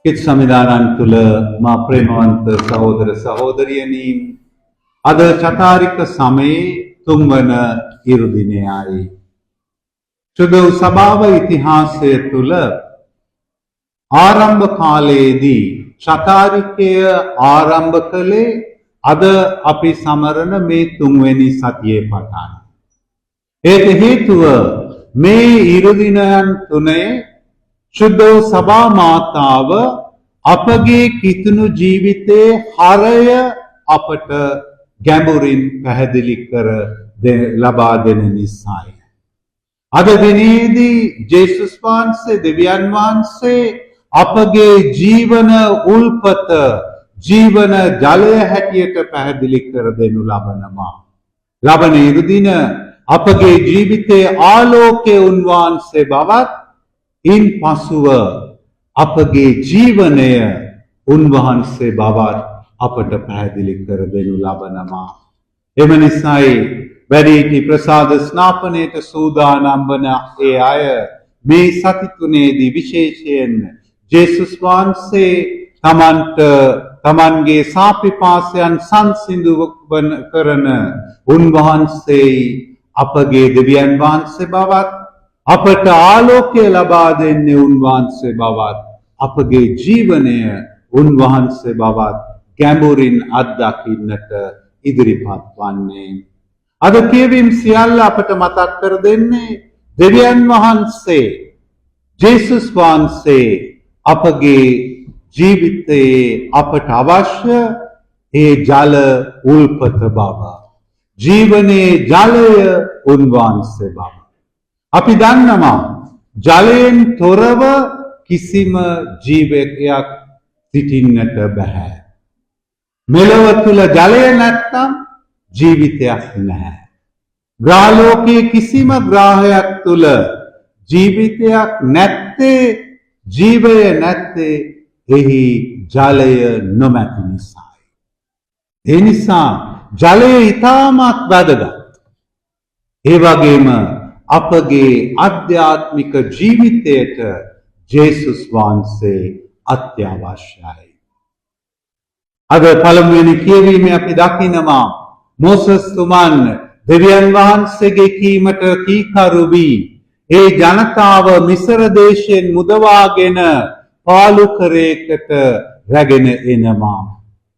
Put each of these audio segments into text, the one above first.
කිත් සමිඳාණන් තුළ මා ප්‍රේමවන්ත සහෝදර සහෝදරියනි, අද චතාරික සමයේ තුන්වන ඉරුදිනයයි. ශුද්ධ වූ සභාව ඉතිහාසය තුළ ආරම්භ කාලයේදී චතාරිකය ආරම්භ කළේ අද අපි සමරන මේ තුන්වෙනි සතියේ පටන්. ඒට හේතුව මේ ඉරුදිනයන් තුනේ ශුද්ධ වූ සභා මාතාව අපගේ කිතුණු ජීවිතයේ හරය අපට ගැඹුරින් පැහැදිලි කර ලබා දෙන නිසායි. අද දිනේදී ජේසුස් වහන්සේ, දෙවියන් වහන්සේ අපගේ ජීවන උල්පත, ජීවන ජලය හැටියට පැහැදිලි කර දෙනු ලබනවා. ලබන ඉරුදින අපගේ ජීවිතයේ ආලෝකය උන්වහන්සේ බවත්, ඉන් පසුව අපගේ ජීවනය උන්වහන්සේ බවත් අපට පැහැදිලි කර දෙනු ලබනවා. එම නිසායි වැඩිහිටි ප්‍රසාද ස්නාපනයට සූදානම් වන ඒ අය මේ සති තුනේදී විශේෂයෙන් ජේසුස් වහන්සේ තමන්ට තමන්ගේ සාපිපාසයන් සංසිඳු කරන උන්වහන්සේ අපගේ දෙවියන් වහන්සේ බවත්, අපට ආලෝකය ලබා දෙන්නේ උන්වහන්සේ බවත්, අපගේ ජීවනය උන්වහන්සේ බවත් ගැඹුරින් අත්දකින්නට ඉදිරිපත් වන්නේ. අද කියවීම් සියල්ල අපට මතක් කර දෙන්නේ දෙවියන් වහන්සේ, ජේසුස් වහන්සේ අපගේ ජීවිතයේ අපට අවශ්‍ය ඒ ජල උල්පත බව. ජීවනයේ ජලය උන්වහන්සේ බව. අපි දන්නවා ජලයෙන් තොරව කිසිම ජීවිතයක් සිටින්නට බැහැ. මෙලොව තුල ජලය නැත්නම් ජීවිතයක් නැහැ. ග්‍රහලෝකයේ කිසිම ග්‍රහයක් තුල ජීවිතයක් නැත්තේ, ජීවය නැත්තේ එහි ජලය නොමැති නිසායි. ඒ නිසා ජලය ඉතාමත් වැදගත්. ඒ වගේම අපගේ ආධ්‍යාත්මික ජීවිතයට ජේසුස් වහන්සේ අත්‍යවශ්‍යයි. අද පළමුවෙනි කියවීමේ අපි දකිනවා මෝසස් තුමන් දෙවියන් වහන්සේගේ කීමට කීකරු වී ඒ ජනතාව මිසර දේශයෙන් මුදවාගෙන පාළු කරේකට රැගෙන එනවා.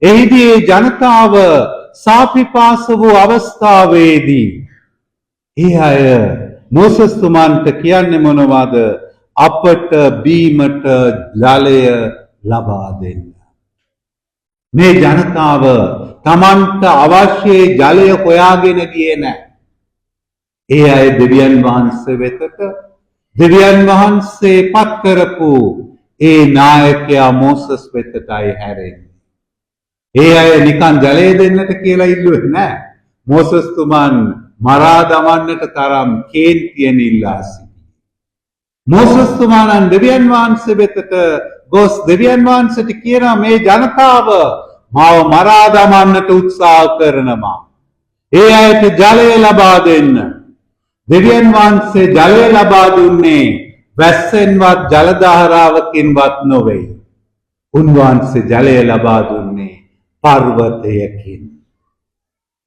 එහිදී ඒ ජනතාව සාපිපාස වූ අවස්ථාවේදී ඒ අය මෝසස් තුමන්ට කියන්නේ මොනවද? අපට බීමට ජලය ලබා දෙන්න. මේ ජනතාව තමන්ට අවශ්‍ය ජලය හොයාගෙන ගියේ නැහැ. ඒ අය දෙවියන් වහන්සේ වෙතට, දෙවියන් වහන්සේ පත් කරපු ඒ නායකයා මෝසස් වෙතටයි හැරෙන්නේ. ඒ අය නිකන් ජලය දෙන්නට කියලා ඉල්ලුවේ නෑ. මෝසස් තුමන් මරා දමන්නට තරම් කේන්තියෙන් ඉල්ලා සිටියේ. මෝසස් තුමාණන් දෙවියන් වහන්සේ වෙතට ගොස් දෙවියන් වහන්සේට කියනවා, මේ ජනතාව මාව මරා දමන්නට උත්සාහ කරනවා. ඒ අයට ජලය ලබා දෙන්න. දෙවියන් වහන්සේ ජලය ලබා දුන්නේ වැස්සෙන්වත් ජල ධාරාවකින්වත් නොවේ. උන්වහන්සේ ජලය ලබා දුන්නේ පර්වතයකින්.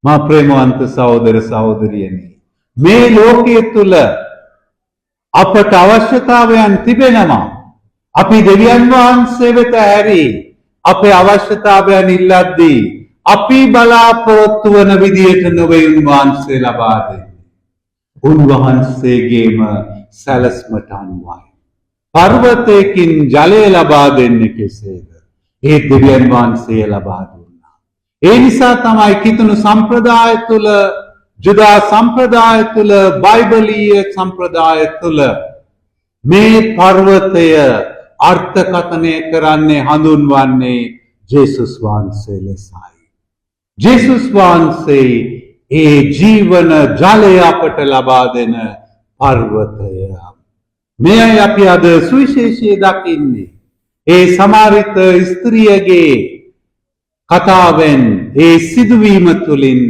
මා ප්‍රේමවන්ත සහෝදර සහෝදරියනි, මේ ලෝකයේ තුල අපට අවශ්‍යතාවයන් තිබෙනවා. අපි දෙවියන් වහන්සේ වෙත හැරී අපේ අවශ්‍යතාවයන් ඉල්ලද්දී අපි බලාපොරොත්තු වන විදියට නොවේ උන්වහන්සේ ලබා දෙන්නේ. උන්වහන්සේගේම සැලැස්මට අනුවයි. පර්වතයකින් ජලය ලබා දෙන්නේ කෙසේද? ඒ දෙවියන් වහන්සේ ලබා දුන්නා. ඒ නිසා තමයි කිතුණු සම්ප්‍රදාය තුළ, ජුදා සම්ප්‍රදාය තුළ, බයිබලීය සම්ප්‍රදාය තුළ මේ පර්වතය අර්ථකථනය කරන්නේ, හඳුන්වන්නේ ජේසුස් වහන්සේ ලෙසයි. ජේසුස් වහන්සේ ඒ ජීවන ජලය අපට ලබා දෙන පර්වතය. මෙයයි අපි අද සුවිශේෂයේ දකින්නේ. ඒ සමාරිත ස්ත්‍රියගේ කතාවෙන්, ඒ සිදුවීම තුළින්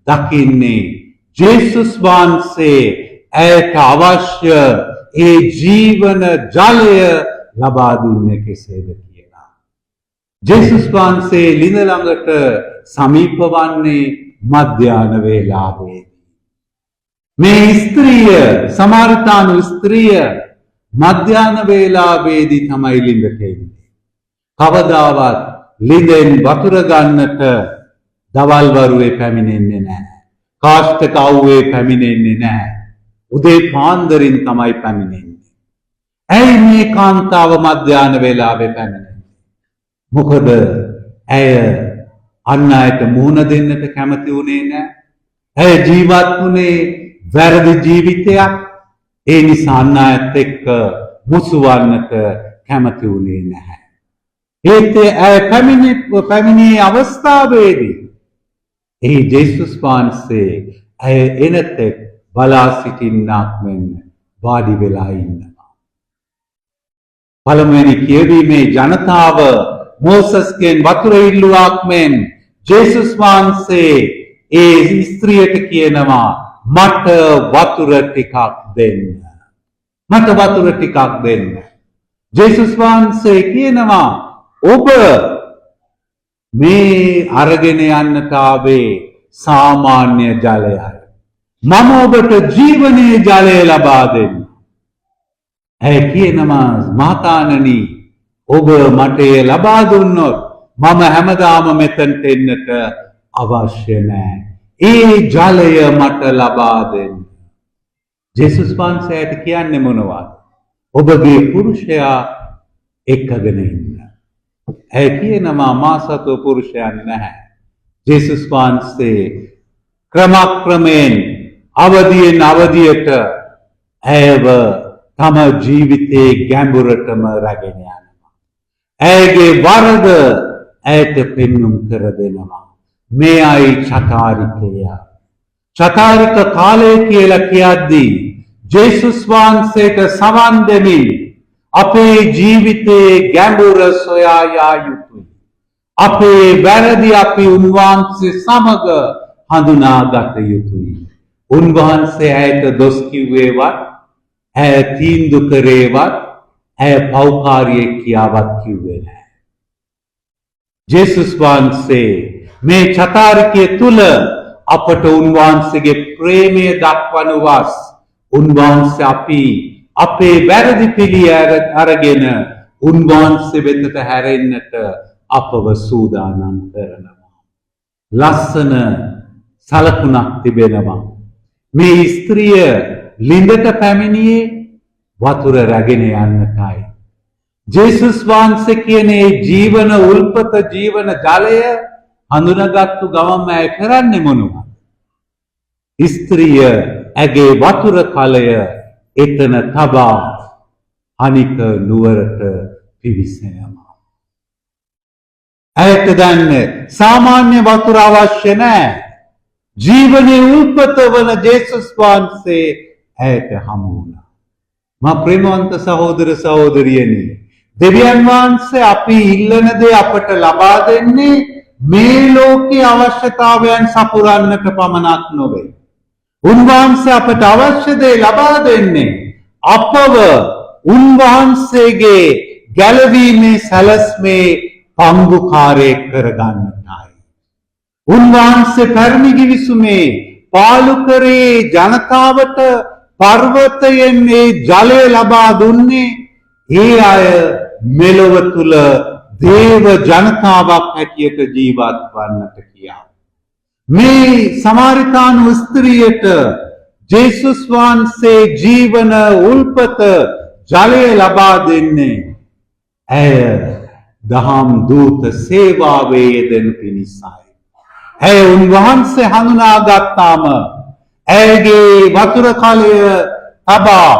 දකින්නේ ජේසුස් වහන්සේ ඇයට අවශ්‍ය ඒ ජීවන ජලය ලබා දුන්නේ කෙසේද කියලා. ජේසුස් වහන්සේ ලිඳ ළඟට සමීප වන්නේ මධ්‍යාහ්න වේලාවේදී. මේ ස්ත්‍රිය, සමාරිතානු ස්ත්‍රිය මධ්‍යාහ්න වේලාවේදී තමයි ලිඳට එන්නේ. කවදාවත් ලිඳෙන් වතුර ගන්නට දවල් වරුවේ පැමිණෙන්නේ නැහැ. කාෂ්ඨක අවුවේ පැමිණෙන්නේ නැහැ. උදේ පාන්දරින් තමයි පැමිණෙන්නේ. ඇයි මේ කාන්තාව මධ්‍යාහ්න වේලාවේ පැමිණෙන්නේ? මොකද ඇය අන් අයට මුහුණ දෙන්නට කැමති වුණේ නැහැ. ඇය ජීවත් වුණේ වැරදි ජීවිතයක්. ඒ නිසා අන් අයත් එක්ක මුසුවන්නට කැමති වුණේ නැහැ. ඒත් ඇය පැමිණි අවස්ථාවේදී ඒ ජේසුස් වහන්සේ ඇය එනතෙක් බලා සිටින්නක් මෙන් වාඩි වෙලා ඉන්නවා. පළමුවෙනි කියවීමේ ජනතාව මෝසස්ගෙන් වතුර ඉල්ලුවාක් මෙන් ජේසුස් වහන්සේ ඒ ස්ත්‍රියට කියනවා, මට වතුර ටිකක් දෙන්න. මට වතුර ටිකක් දෙන්න. ජේසුස් වහන්සේ කියනවා, ඔබ මේ අරගෙන යන්නට ආවේ සාමාන්‍ය ජලයයි. මම ඔබට ජීවනයේ ජලය ලබා දෙන්න. ඇය කියනවා, මාතාණනි, ඔබ මට එය ලබා දුන්නොත් මම හැමදාම මෙතනට එන්නට අවශ්‍ය නෑ. ඒ ජලය මට ලබා දෙන්න. ජේසුස් වහන්සේ ඇයට කියන්නේ මොනවද? ඔබගේ පුරුෂයා එක්කගෙන ඉන්න. ඇය කියනවා, මා සතුව පුරුෂයන් නැහැ. ජේසුස් වහන්සේ ක්‍රමක්‍රමයෙන් අවදියෙන් අවදියට ඇයව තම ජීවිතයේ ගැඹුරටම රැගෙන යනවා. ඇයගේ වරද ඇයට පෙන්නුම් කර දෙනවා. මේ අයි චාතාරිකය. චාතාරික කාලය කියලා කියද්දී ජේසුස් වහන්සේට සවන් දෙමින් අපේ ජීවිතයේ ගැඹුර සොයා යා යුතුයි. අපේ වැරදි අපි උන්වහන්සේ සමග හඳුනාගත යුතුයි. උන්වහන්සේ ඇයට දොස් කිව්වේවත්, ඇය තීන්දු කරේවත්, ඇය පව්කාරියෙක් කියාවත් කිව්වේ නෑ. ජේසුස් වහන්සේ මේ චාතාරිකය තුල අපට උන්වහන්සේගේ ප්‍රේමය දක්වනු වස් උන්වහන්සේ අපි අපේ වැරදි පිළි අරගෙන උන්වහන්සේ වෙතට හැරෙන්නට අපව සූදානම් කරනවා. ලස්සන සලකුණක් තිබෙනවා. මේ ස්ත්‍රිය ලිඳට පැමිණියේ වතුර රැගෙන යන්නටයි. ජේසුස් වහන්සේ කියන ඒ ජීවන උල්පත, ජීවන ජලය හඳුනාගත්තු ගමන්ම ඇය කරන්නේ මොනවද? ස්ත්‍රිය ඇගේ වතුර කලය එතන තබා හනික නුවරට පිවිසෙනවා. ඇයට දැන් සාමාන්‍ය වතුර අවශ්‍ය නෑ. ජීවනයේ උල්පත වන ජේසුස් වහන්සේ ඇයට හමු වුණා. මා ප්‍රේමවන්ත සහෝදර සහෝදරියනි, දෙවියන් වහන්සේ අපි ඉල්ලන දේ අපට ලබා දෙන්නේ මේ ලෝකයේ අවශ්‍යතාවයන් සපුරන්නට පමණක් නොවේ. උන්වහන්සේ අපට අවශ්‍ය දේ ලබා දෙන්නේ අපව උන්වහන්සේගේ ගැලවීමේ සැලැස්මේ පංගුකාරයෙක් කරගන්නටයි. උන්වහන්සේ පැරණි ගිවිසුමේ පාලු කරේ ජනතාවට පර්වතයෙන් ඒ ජලය ලබා දුන්නේ ඒ අය මෙලොව තුල දේව ජනතාවක් හැටියට ජීවත් වන්නට කියා. මේ සමාරිතානු ස්ත්‍රියට ජේසුස් වහන්සේ ජීවන උල්පත ජලය ලබා දෙන්නේ ඇය දහම් දූත සේවාවේ යෙදෙන පිණිසයි. ඇය උන්වහන්සේ හඳුනාගත්තාම ඇයගේ වතුර කලය තබා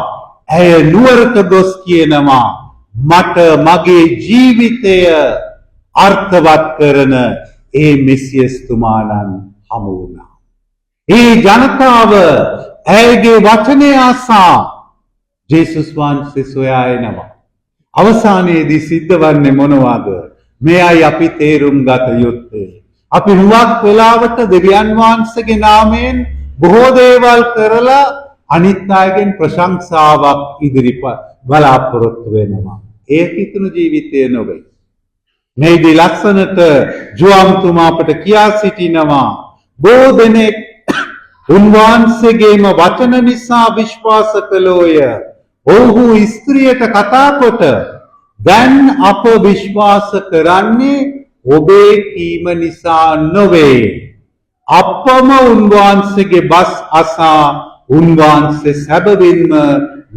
ඇය නුවරට ගොස් කියනවා, මට මගේ ජීවිතය අර්ථවත් කරන ඒ මෙසියස් තුමාණන් හමු වුණා. ඒ ජනතාව ඇයගේ වචනය අසා ජේසුස් වහන්සේ සොයා එනවා. අවසානයේදී සිද්ධ වන්නේ මොනවද? මෙයයි අපි තේරුම් ගත යුත්තේ. අපි හුඟක් වෙලාවට දෙවියන් වහන්සේගේ නාමයෙන් බොහෝ දේවල් කරලා අනිත් අයගෙන් ප්‍රශංසාවක් ඉදිරිපත් බලාපොරොත්තු වෙනවා. ඒ කිතුණු ජීවිතය නොවේ. මේදී ලස්සනට ජුවම්තුමා අපට කියා සිටිනවා, බොහෝ දෙනෙක් උන්වහන්සේගේම වචන නිසා විශ්වාස කළෝය. ඔව්හු ස්ත්‍රියට කතා කොට, දැන් අප විශ්වාස කරන්නේ ඔබේ කීම නිසා නොවේ. අපම උන්වහන්සේගේ බස් අසා උන්වහන්සේ සැබවින්ම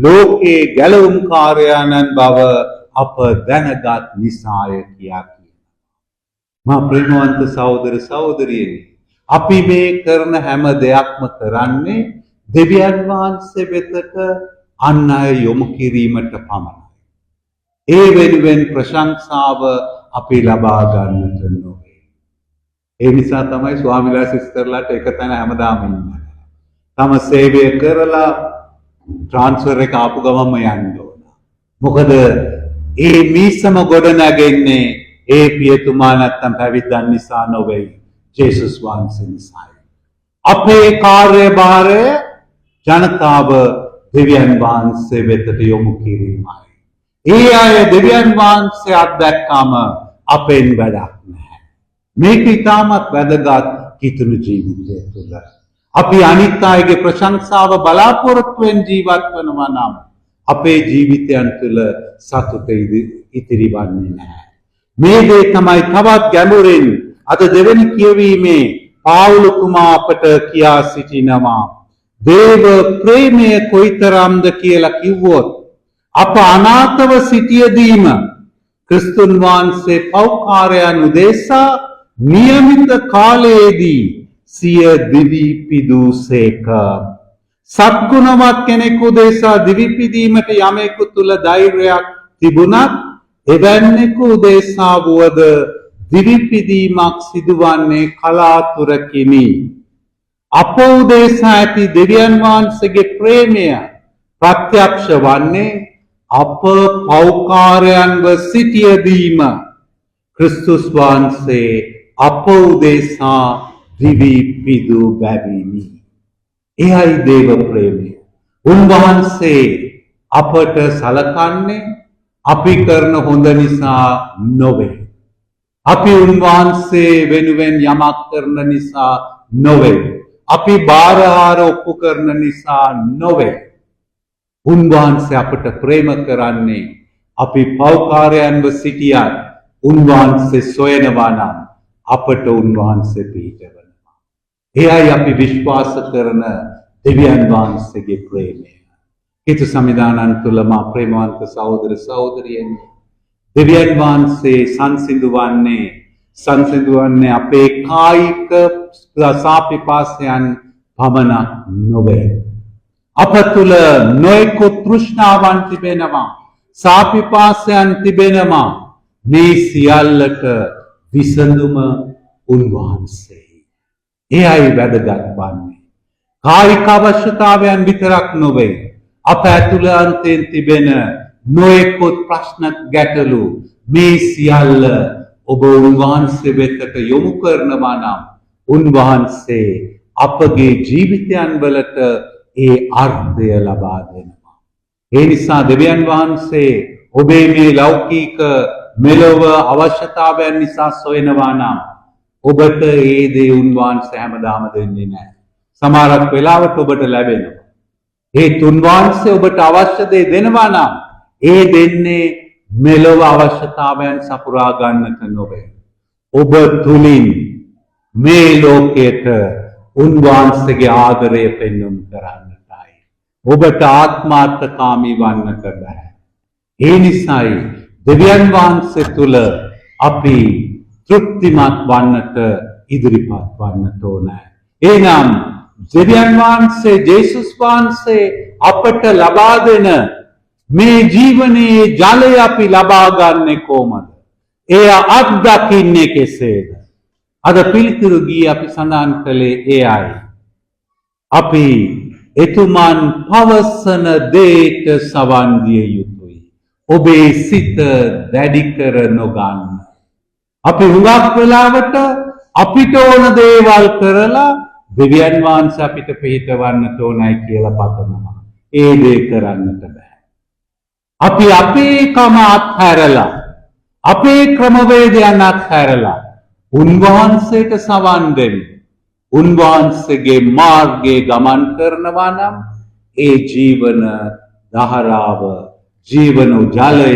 ලෝකයේ ගැලවුම්කාරයාණන් බව අප දැනගත් නිසාය කියා කියනවා. මා ප්‍රේමවන්ත සහෝදර සහෝදරියනි, අපි මේ කරන හැම දෙයක්ම කරන්නේ දෙවියන් වහන්සේ වෙතට අන් අය යොමු කිරීමට පමණයි. ඒ වෙනුවෙන් ප්‍රශංසාව අපි ලබා ගන්නට නොවේ. ඒ නිසා තමයි ස්වාමිලා සිස්ටර්ලාට එක තැන හැමදාම ඉන්න. තම සේවය කරලා ට්‍රාන්ස්ෆර් එක ආපු ගමන්ම යන්න ඕන. මොකද ඒ මීසම ගොඩ නැගෙන්නේ ඒ පියතුමා නැත්තම් පැවිද්දන් නිසා නොවේ, ජේසුස් වහන්සේ නිසායි. අපේ කාර්යභාරය ජනතාව දෙවියන් වහන්සේ වෙතට යොමු කිරීමයි. ඒ අය දෙවියන් වහන්සේ අත්දැක්කම අපෙන් වැඩක් නැහැ. මේක ඉතාමත් වැදගත් කිතුණු ජීවිතය තුළ. අපි අනිත් අයගේ ප්‍රශංසාව බලාපොරොත්තුවෙන් ජීවත් වෙනවා නම් අපේ ජීවිතයන් තුළ සතුට ඉතිරි වන්නේ නැහැ. මේ දේ තමයි තවත් ගැඹුරින් අද දෙවෙනි කියවීමේ පාවුලුතුමා අපට කියා සිටිනවා. දේව ප්‍රේමය කොයිතරම්ද කියලා කිව්වොත්, අප අනාථව සිටියදීම ක්‍රිස්තුන් වහන්සේ පව්කාරයන් උදෙසා නියමිත කාලයේදී සිය දිවි පිදූසේක. සත්ගුණවත් කෙනෙකු උදෙසා දිවි පිදීමට යමෙකු තුල ධෛර්යයක් තිබුණත්, එවැන්නෙකු උදෙසා වුවද දිවි පිදීමක් සිදුවන්නේ කලාතුරකිනි. අප උදෙසා ඇති දෙවියන් වහන්සේගේ ප්‍රේමය ප්‍රත්‍යක්ෂ වන්නේ අප පව්කාරයන්ව සිටියදීම ක්‍රිස්තුස් වහන්සේ අප උදෙසා දිවි පිදූ බැවිනි. එයයි දේව ප්‍රේමය. උන්වහන්සේ අපට සලකන්නේ අපි කරන හොඳ නිසා නොවේ. අපි උන්වහන්සේ වෙනුවෙන් යමක් කරන නිසා නොවේ. අපි බාරහාර ඔප්පු කරන නිසා නොවේ. උන්වහන්සේ අපට ප්‍රේම කරන්නේ අපි පව්කාරයන්ව සිටියත් උන්වහන්සේ සොයනවා නම් අපට උන්වහන්සේ පිහිට වෙනවා. එයයි අපි විශ්වාස කරන දෙවියන් වහන්සේගේ ප්‍රේමය. කිතු සමිඳාණන් තුළ මා ප්‍රේමවන්ත සහෝදර සහෝදරියනි, දෙවියන් වහන්සේ සංසිඳුවන්නේ අපේ කායික සාපිපාසයන් පමණක් නොවේ. අප තුළ නොයෙකුත් තෘෂ්ණාවන් තිබෙනවා. සාපිපාසයන් තිබෙනවා. මේ සියල්ලට විසඳුම උන්වහන්සේ. එයයි වැදගත් වන්නේ. කායික අවශ්‍යතාවයන් විතරක් නොවේ. අප ඇතුළාන්තයෙන් තිබෙන නොයෙකුත් ප්‍රශ්න, ගැටලු, මේ සියල්ල ඔබ උන්වහන්සේ වෙතට යොමු කරනවා නම් උන්වහන්සේ අපගේ ජීවිතයන් වලට ඒ අර්ථය ලබා දෙනවා. ඒ නිසා දෙවියන් වහන්සේ ඔබේ මේ ලෞකික මෙලොව අවශ්‍යතාවයන් නිසා සොයනවා නම් ඔබට ඒ දේ උන්වහන්සේ හැමදාම දෙන්නේ නැහැ. සමහරක් වෙලාවට ඔබට ලැබෙනවා. ඒ උන්වහන්සේ ඔබට අවශ්‍ය දේ දෙනවා නම් ඒ දෙන්නේ මෙලොව අවශ්‍යතාවයන් සපුරා ගන්නට නොවේ. ඔබ තුලින් මේ ලෝකයට උන්වහන්සේගේ ආදරය පෙන්නුම් කරන්නටයි. ඔබට ආත්මාර්ථකාමී වන්නට බෑ. ඒ නිසායි දෙවියන් වහන්සේ තුල අපි තෘප්තිමත් වන්නට ඉදිරිපත් වන්නට ඕනෑ. එනම් දෙවියන් වහන්සේ, ජේසුස් වහන්සේ අපට ලබා දෙන මේ ජීවනයේ ජලය අපි ලබා ගන්නේ කොහොමද? එය අත්දකින්නේ කෙසේද? අද පිළිතුරු ගී අපි සඳහන් කළේ එයයි. අපි එතුමන් පවසන දේට සවන් දිය යුතුයි. ඔබේ සිත දැඩි කර නොගන්න. අපි හුඟක් වෙලාවට අපිට ඕන දේවල් කරලා දෙවියන් වහන්සේ අපිට පිහිටවන්නට ඕනයි කියලා පතනවා. ඒ දේ කරන්නට බෑ. අපි අපේ කම අත්හැරලා, අපේ ක්‍රමවේදයන් අත්හැරලා උන්වහන්සේට සවන් දෙමින් උන්වහන්සේගේ මාර්ගයේ ගමන් කරනවා නම්, ඒ ජීවන ධාරාව, ජීවන ජලය,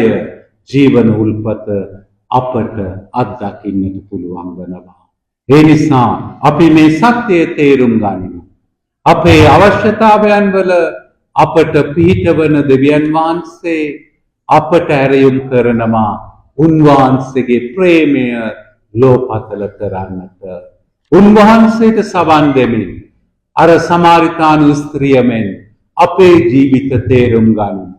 ජීවන උල්පත අපට අත්දකින්නට පුළුවන් වෙනවා. ඒ නිසා අපි මේ සත්‍යය තේරුම් ගනිමු. අපේ අවශ්‍යතාවයන් වල අපට පිහිටවන දෙවියන් වහන්සේ අපට ඇරයුම් කරනවා උන්වහන්සේගේ ප්‍රේමය ලෝපතල කරන්නට. උන්වහන්සේට සවන් දෙමින් අර සමාරිතානු ස්ත්‍රිය මෙන් අපේ ජීවිත තේරුම් ගනිමු.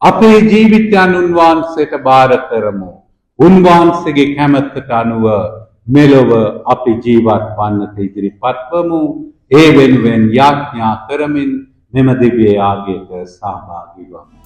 අපේ ජීවිතයන් උන්වහන්සේට භාර කරමු. උන්වහන්සේගේ කැමැත්තට අනුව මෙලොව අපි ජීවත් වන්නට ඉදිරිපත් වමු. ඒ වෙනුවෙන් යාඥා කරමින් මෙම දිව්‍ය යාගයට සහභාගී වමු.